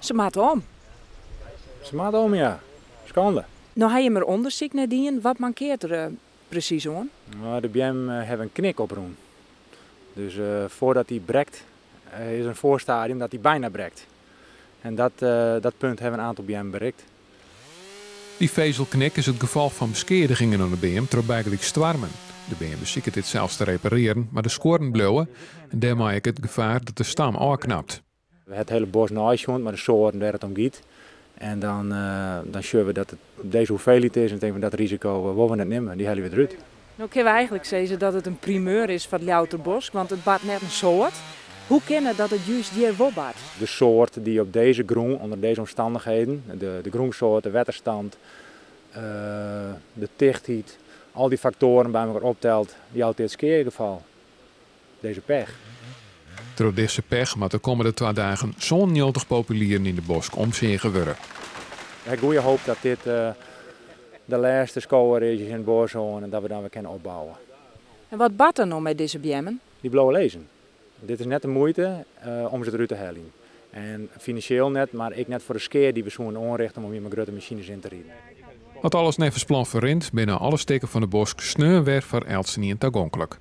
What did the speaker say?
Se moatte om. Se moatte om, ja. Skande. No ha jim der ûndersyk nei dien. Wat mankeart der presys oan? Nou, de beammen hawwe in knik oprûn. Dus foardat dy brekt, is in foarstadium dat dy byna brekt. En dat punt hawwe in oantal beammen berikt. Dy fezelknik is it gefolch fan beskeadigingen oan de beam troch bygelyks stoarmen. De beam besiket dit sels te reparearjen, mar de skuorren bliuwe en dêrmei ek it gefaar dat de stam ôfknapt. We hawwe it hiele bosk neisjoen mei de soarten dêr't it om giet. En dan sjogge we dat it dizze hoeveelheid is en tinke we dat risiko wolle we net nimme, dy helje we derút. No kinne we eigentlik sizze dat it in primeur is foar it Ljouwerter Bosk, want it bart net in soad. Hoe kin it dat it just hjir wol bart? De soart dy't op dizze grûn, ûnder dizze omstannichheden, de grûnsoart, de wetterstand, de tichtheid, al dy faktoaren by elkoar opteld, jout dit skeagefal, dizze pech. Troch dizze pech moat de kommende 2 dagen 97 populieren yn de bosk omseage wurde. Ik ha goede hoop dat dit de lêste skower is yn it bosk en dat we dan wer kinne opbouwe. En wat bart der no mei dizze beammen? Dy bliuwe lizzen. Dit is net de muoite om se derút te heljen. En finansjeel net, mar ek net foar de skea dy't we soene oanrichte om hjir mei grutte masines yn te riden. As alles neffens plan ferrint, binne alle stikken fan de bosk sneon wer foar eltsenien tagonklik.